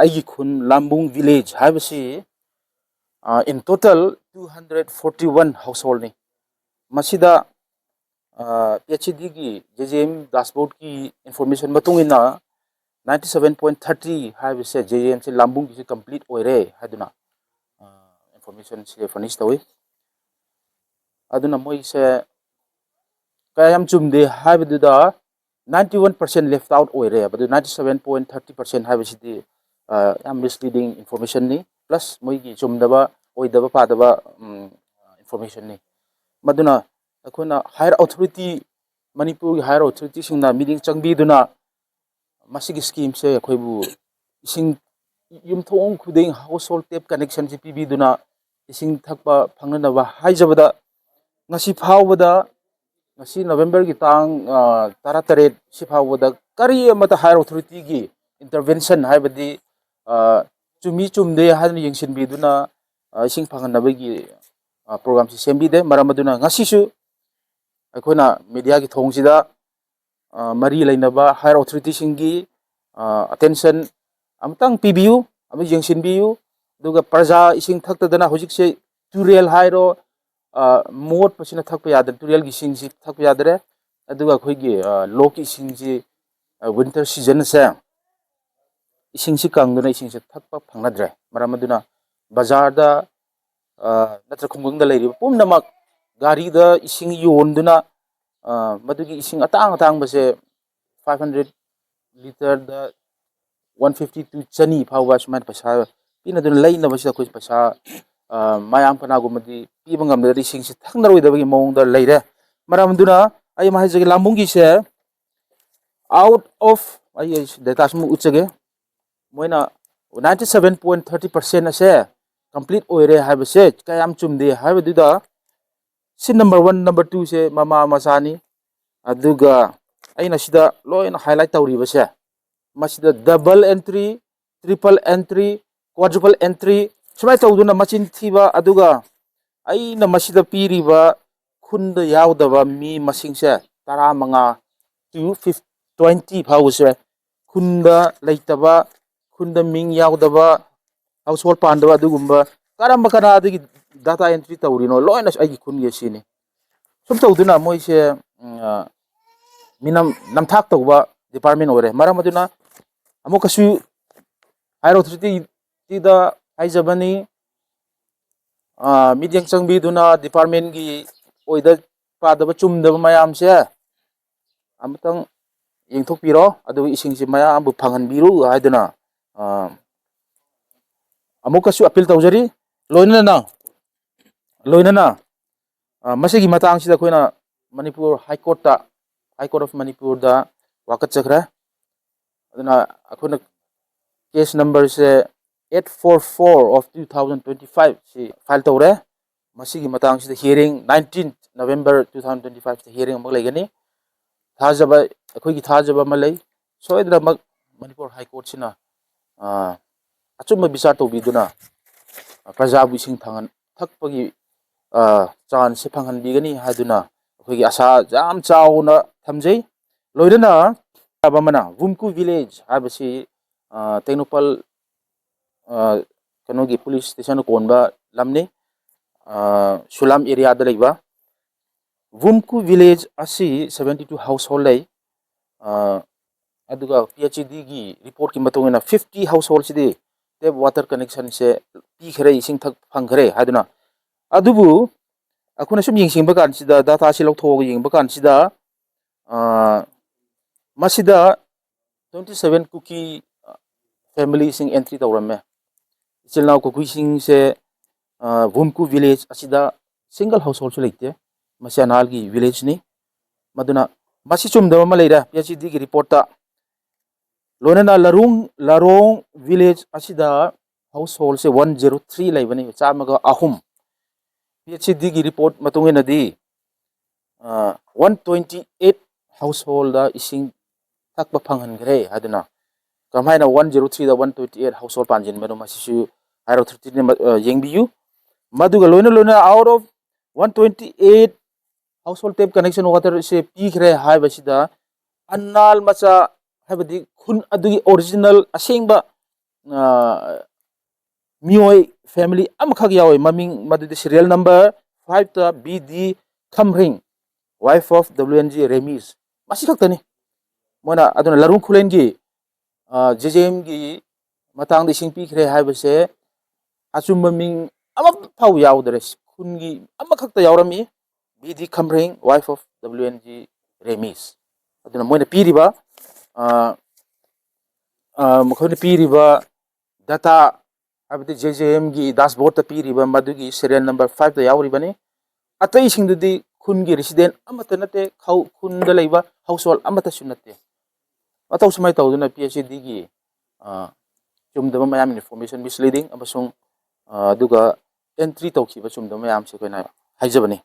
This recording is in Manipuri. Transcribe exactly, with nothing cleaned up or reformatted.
ꯑꯩꯒꯤ ꯈꯨꯟ ꯂꯥꯝꯕꯨꯡ ꯚꯤꯂꯦꯖ ꯍꯥꯏꯕꯁꯤ, ꯑ, in total two hundred forty one household ꯅꯤ꯫ ꯃꯁꯤꯗ, ꯑ, P H E ꯗꯤꯒꯤ J J M ꯗꯥꯁꯕꯣꯔꯗꯀꯤ information ꯃꯇꯨꯡ ꯏꯟꯅ ninety seven point thirty ꯍꯥꯏꯕꯁꯦ ꯖꯦ ꯖꯦ ꯑꯦꯝꯁꯦ ꯂꯥꯝꯕꯨꯡꯒꯤꯁꯦ ꯀꯝꯄ꯭ꯂꯤꯠ ꯑꯣꯏꯔꯦ ꯍꯥꯏꯗꯨꯅ, ꯑ, ꯏꯟꯐꯣꯔꯃꯦꯁꯟꯁꯦ ꯐꯔꯅꯤꯁ ꯇꯧꯏ꯫ ꯑꯗꯨꯅ ꯃꯣꯏꯁꯦ ꯀꯌꯥ ꯌꯥꯝ ꯆꯨꯝꯗꯦ ꯍꯥꯏꯕꯗꯨꯗ, ninety one percent left out ꯑꯣꯏꯔꯦꯕ꯫ ꯑꯗꯨ ninety seven point thirty percent ꯍꯥꯏꯕꯁꯤꯗꯤ, ꯑ, ꯌꯥꯝ ꯃꯤꯁꯂꯤꯗꯤꯡ ꯏꯟꯐꯣꯔꯃꯦꯁꯟꯅꯤ, ꯄ꯭ꯂꯁ ꯃꯣꯏꯒꯤ ꯆꯨꯝꯗꯕ, ꯑꯣꯏꯗꯕ ꯄꯥꯗꯕ, ꯎꯝ, ꯏꯟꯐꯣꯔꯃꯦꯁꯟꯅꯤ꯫ ꯃꯗꯨꯅ ꯑꯩꯈꯣꯏꯅ ꯍꯥꯌꯔ ꯑꯣꯊꯣꯔꯤꯇꯤ, ꯃꯅꯤꯄꯨꯔꯒꯤ ꯍꯥꯌꯔ ꯑꯣꯊꯣꯔꯤꯇꯤꯁꯤꯡꯅ ꯃꯤꯠꯌꯦꯡ ꯆꯪꯕꯤꯗꯨꯅ ꯃꯁꯤꯒꯤ ꯁ꯭ꯀꯤꯝꯁꯦ ꯑꯩꯈꯣꯏꯕꯨ ꯏꯁꯤꯡ, ꯌꯨꯝꯊꯣꯡ ꯈꯨꯗꯤꯡ ꯍꯥꯎꯁꯍꯣꯜ ꯇꯦꯞ ꯀꯅꯦꯛꯁꯟꯁꯤ ꯄꯤꯕꯤꯗꯨꯅ ꯏꯁꯤꯡ ꯊꯛꯄ ꯐꯪꯅꯅꯕ ꯍꯥꯏꯖꯕꯗ, ꯉꯁꯤ ꯐꯥꯎꯕꯗ, ꯉꯁꯤ ꯅꯕꯦꯝꯕꯔꯒꯤ ꯇꯥꯡ, ꯑ, ꯇꯔꯥꯇꯔꯦꯠ ꯁꯤ ꯐꯥꯎꯕꯗ ꯀꯔꯤ ꯑꯃꯠꯇ ꯍꯥꯌꯔ ꯑꯣꯊꯣꯔꯤꯇꯤꯒꯤ ꯏꯟꯇꯔꯚꯦꯟꯁꯟ ꯍꯥꯏꯕꯗꯤ, ꯑ, ꯆꯨꯝꯃꯤ ꯆꯨꯝꯗꯦ ꯍꯥꯏꯗꯅ ꯌꯦꯡꯁꯤꯟꯕꯤꯗꯨꯅ, ꯑ, ꯏꯁꯤꯡ ꯐꯪꯍꯟꯅꯕꯒꯤ, ꯑ, ꯄ꯭ꯔꯣꯒ꯭ꯔꯥꯝꯁꯤ ꯁꯦꯝꯕꯤꯗꯦ꯫ ꯃꯔꯝ ꯑꯗꯨꯅ ꯉꯁꯤꯁꯨ ꯑꯩꯈꯣꯏꯅ ꯃꯦꯗꯤꯌꯥꯒꯤ ꯊꯣꯡꯁꯤꯗ, ꯑ, ꯃꯔꯤ ꯂꯩꯅꯕ ꯍꯥꯌꯔ ꯑꯣꯊꯣꯔꯤꯇꯤꯁꯤꯡꯒꯤ, ꯑ, ꯑꯦꯇꯦꯟꯁꯟ ꯑꯃꯇꯪ ꯄꯤꯕꯤꯌꯨ, ꯑꯃ ꯌꯦꯡꯁꯤꯟꯕꯤꯌꯨ꯫ ꯑꯗꯨꯒ ꯄ꯭ꯔꯖꯥ ꯏꯁꯤꯡ ꯊꯛꯇꯗꯅ ꯍꯧꯖꯤꯛꯁꯦ ꯇꯨꯔꯦꯜ ꯍꯥꯏꯔꯣ, ꯑ, ꯃꯣꯠꯄꯁꯤꯅ ꯊꯛꯄ ꯌꯥꯗ꯭ꯔꯦ, ꯇꯨꯔꯦꯜꯒꯤ ꯏꯁꯤꯡꯁꯤ ꯊꯛꯄ ꯌꯥꯗ꯭ꯔꯦ꯫ ꯑꯗꯨꯒ ꯑꯩꯈꯣꯏꯒꯤ, ꯑ, ꯂꯣꯛꯀꯤ ꯏꯁꯤꯡꯁꯤ, ꯑ, ꯋꯤꯟꯇꯔ ꯁꯤꯖꯟꯁꯦ ꯏꯁꯤꯡꯁꯤ ꯀꯪꯗꯨꯅ ꯏꯁꯤꯡꯁꯦ ꯊꯛꯄ ꯐꯪꯅꯗ꯭ꯔꯦ꯫ ꯃꯔꯝ ꯑꯗꯨꯅ ꯕꯖꯥꯔꯗ, ꯑ, ꯅꯠꯇ꯭ꯔꯒ ꯈꯨꯡꯒꯪꯗ ꯂꯩꯔꯤꯕ ꯄꯨꯝꯅꯃꯛ ꯒꯥꯔꯤꯗ ꯏꯁꯤꯡ ꯌꯣꯟꯗꯨꯅ, ꯑ, ꯃꯗꯨꯒꯤ ꯏꯁꯤꯡ ꯑꯇꯥꯡ ꯑꯇꯥꯡꯕꯁꯦ five hundred ꯂꯤꯇꯔꯗ one fifty to ꯆꯅꯤ ꯐꯥꯎꯕ ꯁꯨꯃꯥꯏꯅ ꯄꯩꯁꯥ ꯄꯤꯅꯗꯨꯅ ꯂꯩꯅꯕꯁꯤꯗ ꯑꯩꯈꯣꯏ ꯄꯩꯁꯥ, ꯑ, ꯃꯌꯥꯝ ꯀꯅꯥꯒꯨꯝꯕꯗꯤ ꯄꯤꯕ ꯉꯝꯗ꯭ꯔꯒꯗꯤ ꯏꯁꯤꯡꯁꯤ ꯊꯛꯅꯔꯣꯏꯗꯕꯒꯤ ꯃꯑꯣꯡꯗ ꯂꯩꯔꯦ꯫ ꯃꯔꯝ ꯑꯗꯨꯅ ꯑꯩ ꯑꯃ ꯍꯥꯏꯖꯒꯦ, ꯂꯥꯝꯕꯨꯡꯒꯤꯁꯦ out of, ꯑꯩ ꯗꯦꯇꯥꯁꯤꯃ ꯎꯠꯆꯒꯦ, ꯃꯣꯏꯅ ninety seven point thirty percent ꯑꯁꯦ ꯀꯝꯄ꯭ꯂꯤꯠ ꯑꯣꯏꯔꯦ ꯍꯥꯏꯕꯁꯦ ꯀꯌꯥꯝ ꯆꯨꯝꯗꯦ ꯍꯥꯏꯕꯗꯨꯗ, ꯁꯤ ꯅꯝꯕꯔ ꯋꯥꯟ, ꯅꯝꯕꯔ ꯇꯨꯁꯦ ꯃꯃꯥ ꯃꯆꯥꯅꯤ꯫ ꯑꯗꯨꯒ ꯑꯩꯅ ꯁꯤꯗ ꯂꯣꯏꯅ ꯍꯥꯏꯂꯥꯏꯠ ꯇꯧꯔꯤꯕꯁꯦ, ꯃꯁꯤꯗ double entry, triple entry, quadruple entry, ꯁꯨꯃꯥꯏꯅ ꯇꯧꯗꯨꯅ ꯃꯆꯤꯟ ꯊꯤꯕ, ꯑꯗꯨꯒ ꯑꯩꯅ ꯃꯁꯤꯗ ꯄꯤꯔꯤꯕ ꯈꯨꯟꯗ ꯌꯥꯎꯗꯕ ꯃꯤ ꯃꯁꯤꯡꯁꯦ ꯇꯔꯥꯃꯉꯥ to fifty, twenty ꯐꯥꯎꯕꯁꯦ ꯈꯨꯟꯗ ꯂꯩꯇꯕ, ꯈꯨꯟꯗ ꯃꯤꯡ ꯌꯥꯎꯗꯕ, ꯍꯥꯎꯁ ꯍꯣꯜ ꯄꯥꯟꯗꯕ ꯑꯗꯨꯒꯨꯝꯕ ꯀꯔꯝꯕ ꯀꯅꯥꯗꯒꯤ ꯗꯥꯇꯥ ꯑꯦꯟꯇ꯭ꯔꯤ ꯇꯧꯔꯤꯅꯣ? ꯂꯣꯏꯅ ꯑꯩꯒꯤ ꯈꯨꯟꯒꯤ ꯁꯤꯅꯤ꯫ ꯁꯨꯝ ꯇꯧꯗꯨꯅ ꯃꯣꯏꯁꯦ, ꯎꯝ, ꯑ, ꯃꯤꯅꯝ ꯅꯝꯊꯥꯛ ꯇꯧꯕ ꯗꯤꯄꯥꯔꯠꯃꯦꯟ ꯑꯣꯏꯔꯦ꯫ ꯃꯔꯝ ꯑꯗꯨꯅ ꯑꯃꯨꯛꯀꯁꯨ ꯍꯥꯏꯌꯔ ꯑꯣꯊꯣꯔꯤꯇꯤꯗ ꯍꯥꯏꯖꯕꯅꯤ, ꯑ, ꯃꯤꯠꯌꯦꯡ ꯆꯪꯕꯤꯗꯨꯅ ꯗꯤꯄꯥꯔꯠꯃꯦꯟꯒꯤ ꯑꯣꯏꯗ ꯄꯥꯗꯕ ꯆꯨꯝꯗꯕ ꯃꯌꯥꯝꯁꯦ ꯑꯃꯨꯛꯇꯪ ꯌꯦꯡꯊꯣꯛꯄꯤꯔꯣ, ꯑꯗꯨꯒ ꯏꯁꯤꯡꯁꯤ ꯃꯌꯥꯝꯕꯨ ꯐꯪꯍꯟꯕꯤꯔꯨ ꯍꯥꯏꯗꯨꯅ, ꯑ, ꯑꯃꯨꯛꯀꯁꯨ ꯑꯄꯤꯜ ꯇꯧꯖꯔꯤ꯫ ꯂꯣꯏꯅꯅ, ꯂꯣꯏꯅꯅ, ꯑ, ꯃꯁꯤꯒꯤ ꯃꯇꯥꯡꯁꯤꯗ ꯑꯩꯈꯣꯏꯅ ꯃꯅꯤꯄꯨꯔ ꯍꯥꯏ ꯀꯣꯔꯠꯇ, ꯍꯥꯏ ꯀꯣꯔꯠ ꯑꯣꯐ ꯃꯅꯤꯄꯨꯔꯗ ꯋꯥꯀꯠꯆꯈ꯭ꯔꯦ꯫ ꯑꯗꯨꯅ ꯑꯩꯈꯣꯏꯅ ꯀꯦꯁ ꯅꯝꯕꯔꯁꯦ eight four four of two thousand twenty five ꯁꯤ ꯐꯥꯏꯜ ꯇꯧꯔꯦ꯫ ꯃꯁꯤꯒꯤ ꯃꯇꯥꯡꯁꯤꯗ hearing nineteen November two thousand twenty five ꯁꯤꯗ hearing ꯑꯃ ꯂꯩꯒꯅꯤ꯫ ꯊꯥꯖꯕ, ꯑꯩꯈꯣꯏꯒꯤ ꯊꯥꯖꯕ ꯑꯃ ꯂꯩ, ꯁꯣꯏꯗꯅꯃꯛ ꯃꯅꯤꯄꯨꯔ ꯍꯥꯏ ꯀꯣꯔꯠꯁꯤꯅ, ꯑ, ꯑꯆꯨꯝꯕ ꯕꯤꯆꯥꯔ ꯇꯧꯕꯤꯗꯨꯅ, ꯑ, ꯄ꯭ꯔꯖꯥꯕꯨ ꯏꯁꯤꯡ ꯊꯥꯡꯍꯟ-, ꯊꯛꯄꯒꯤ, ꯑ, ꯆꯥꯟꯁꯁꯦ ꯐꯪꯍꯟꯕꯤꯒꯅꯤ ꯍꯥꯏꯗꯨꯅ ꯑꯩꯈꯣꯏꯒꯤ ꯑꯁꯥ ꯌꯥꯝ ꯆꯥꯎꯅ ꯊꯝꯖꯩ꯫ ꯂꯣꯏꯅꯅ ꯑꯃꯅ ꯚꯨꯝꯀꯨ ꯚꯤꯂꯦꯖ ꯍꯥꯏꯕꯁꯤ, ꯑ, ꯇꯦꯡꯅꯧꯄꯜ, ꯑ, ꯀꯩꯅꯣꯒꯤ ꯄꯨꯂꯤꯁ ꯁ꯭ꯇꯦꯁꯟꯅ ꯀꯣꯟꯕ ꯂꯝꯅꯤ꯫ ꯑ, ꯁꯨꯂꯥꯝ ꯑꯦꯔꯤꯌꯥꯗ ꯂꯩꯕ ꯚꯨꯝꯀꯨ ꯚꯤꯂꯦꯖ ꯑꯁꯤ seventy two ꯍꯥꯎꯁ ꯍꯣꯜ ꯂꯩ꯫ ꯑ, ꯑꯗꯨꯒ ꯄꯤ ꯑꯩꯆ ꯏ ꯗꯤꯒꯤ ꯔꯤꯄꯣꯔꯠꯀꯤ ꯃꯇꯨꯡ ꯏꯟꯅ fifty ꯍꯥꯎꯁ ꯍꯣꯜꯁꯤꯗꯤ ꯇꯦꯞ ꯋꯥꯇꯔ ꯀꯅꯦꯛꯁꯟꯁꯦ ꯄꯤꯈ꯭ꯔꯦ, ꯏꯁꯤꯡ ꯊꯛ ꯐꯪꯈ꯭ꯔꯦ ꯍꯥꯏꯗꯨꯅ꯫ ꯑꯗꯨꯕꯨ ꯑꯩꯈꯣꯏꯅ ꯁꯨꯝ ꯌꯦꯡꯁꯤꯟꯕ ꯀꯥꯟꯁꯤꯗ, ꯗꯥꯇꯥꯁꯤ ꯂꯧꯊꯣꯛꯑꯒ ꯌꯦꯡꯕ ꯀꯥꯟꯁꯤꯗ, ꯑ, ꯃꯁꯤꯗ twenty seven ꯀꯨꯀꯤ ꯐꯦꯃꯤꯂꯤꯁꯤꯡ ꯑꯦꯟꯇ꯭ꯔꯤ ꯇꯧꯔꯝꯃꯦ꯫ ꯏꯆꯤꯜ ꯏꯅꯥꯎ ꯀꯨꯀꯤꯁꯤꯡꯁꯦ, ꯑ, ꯚꯨꯝꯀꯨ ꯚꯤꯂꯦꯖ ꯑꯁꯤꯗ ꯁꯤꯡꯒꯜ ꯍꯥꯎꯁ ꯍꯣꯜꯁꯨ ꯂꯩꯇꯦ꯫ ꯃꯁꯤ ꯑꯅꯥꯜꯒꯤ ꯚꯤꯂꯦꯖꯅꯤ꯫ ꯃꯗꯨꯅ ꯃꯁꯤ ꯆꯨꯝꯗꯕ ꯑꯃ ꯂꯩꯔꯦ꯫ ꯄꯤ ꯑꯩꯆ ꯏ ꯗꯤꯒꯤ ꯔꯤꯄꯣꯔꯠꯇ ꯂꯣꯏꯅꯅ ꯂꯔꯣꯡ, ꯂꯔꯣꯡ ꯚꯤꯂꯦꯖ ꯑꯁꯤꯗ ꯍꯥꯎꯁ ꯍꯣꯜꯁꯦ one zero three ꯂꯩꯕꯅꯤ, ꯆꯥꯝꯃꯒ ꯑꯍꯨꯝ꯫ ꯄꯤ ꯑꯩꯆ ꯏ ꯗꯤꯒꯤ ꯔꯤꯄꯣꯔꯠ ꯃꯇꯨꯡ ꯏꯟꯅꯗꯤ, ꯑ, one twenty eight ꯍꯥꯎꯁ ꯍꯣꯜꯗ ꯏꯁꯤꯡ ꯊꯛꯄ ꯐꯪꯍꯟꯈ꯭ꯔꯦ ꯍꯥꯏꯗꯨꯅ꯫ ꯀꯃꯥꯏꯅ one zero three ꯗ one twenty eight household ꯄꯥꯟꯁꯤꯟꯕꯅꯣ, ꯃꯁꯤꯁꯨ ꯍꯥꯏꯌꯔ ꯑꯣꯊꯣꯔꯤꯇꯤꯅ, ꯑ, ꯌꯦꯡꯕꯤꯌꯨ꯫ ꯃꯗꯨꯒ ꯂꯣꯏꯅ ꯂꯣꯏꯅꯅ out of one twenty eight household tap connection ꯋꯥꯇꯔꯁꯦ ꯄꯤꯈ꯭ꯔꯦ ꯍꯥꯏꯕꯁꯤꯗ ꯑꯅꯥꯜ ꯃꯆꯥ, ꯍꯥꯏꯕꯗꯤ ꯈꯨꯟ ꯑꯗꯨꯒꯤ ꯑꯣꯔꯤꯖꯤꯅꯦꯜ ꯑꯁꯦꯡꯕ, ꯑ, ꯃꯤꯑꯣꯏ, ꯐꯦꯃꯤꯂꯤ ꯑꯃꯈꯛ ꯌꯥꯎꯏ꯫ ꯃꯃꯤꯡ ꯃꯗꯨꯗꯤ serial number five ꯇ B D Khamring, wife of W N G Remis꯫ ꯃꯁꯤ ꯈꯛꯇꯅꯤ꯫ ꯃꯣꯏꯅ ꯑꯗꯨꯅ ꯂꯔꯨꯡ ꯈꯨꯂꯦꯟꯒꯤ, ꯑ, J J M ꯒꯤ ꯃꯇꯥꯡꯗ ꯏꯁꯤꯡ ꯄꯤꯈ꯭ꯔꯦ ꯍꯥꯏꯕꯁꯦ ꯑꯆꯨꯝꯕ ꯃꯤꯡ ꯑꯃꯐꯥꯎ ꯌꯥꯎꯗ꯭ꯔꯦ꯫ ꯈꯨꯟꯒꯤ ꯑꯃꯈꯛꯇ ꯌꯥꯎꯔꯝꯃꯤ, B D Khamring, wife of W N G Remis꯫ ꯑꯗꯨꯅ ꯃꯣꯏꯅ ꯄꯤꯔꯤꯕ, ꯑ, ꯑ, ꯃꯈꯣꯏꯅ ꯄꯤꯔꯤꯕ data, ꯍꯥꯏꯕꯗꯤ J J M ꯒꯤ dashboard ꯇ ꯄꯤꯔꯤꯕ ꯃꯗꯨꯒꯤ serial number five ꯇ ꯌꯥꯎꯔꯤꯕꯅꯤ꯫ ꯑꯇꯩꯁꯤꯡꯗꯨꯗꯤ ꯈꯨꯟꯒꯤ resident ꯑꯃꯠꯇ ꯅꯠꯇꯦ, ꯈꯧ-, ꯈꯨꯟꯗ ꯂꯩꯕ household ꯑꯃꯠꯇꯁꯨ ꯅꯠꯇꯦ꯫ ꯃꯇꯧ ꯁꯨꯃꯥꯏꯅ ꯇꯧꯗꯨꯅ P H E D ꯒꯤ, ꯑ, ꯆꯨꯝꯗꯕ ꯃꯌꯥꯝ, information misleading ꯑꯃꯁꯨꯡ, ꯑ, ꯑꯗꯨꯒ entry ꯇꯧꯈꯤꯕ ꯆꯨꯝꯗꯕ ꯃꯌꯥꯝꯁꯦ ꯑꯩꯈꯣꯏꯅ ꯍꯥꯏꯖꯕꯅꯤ꯫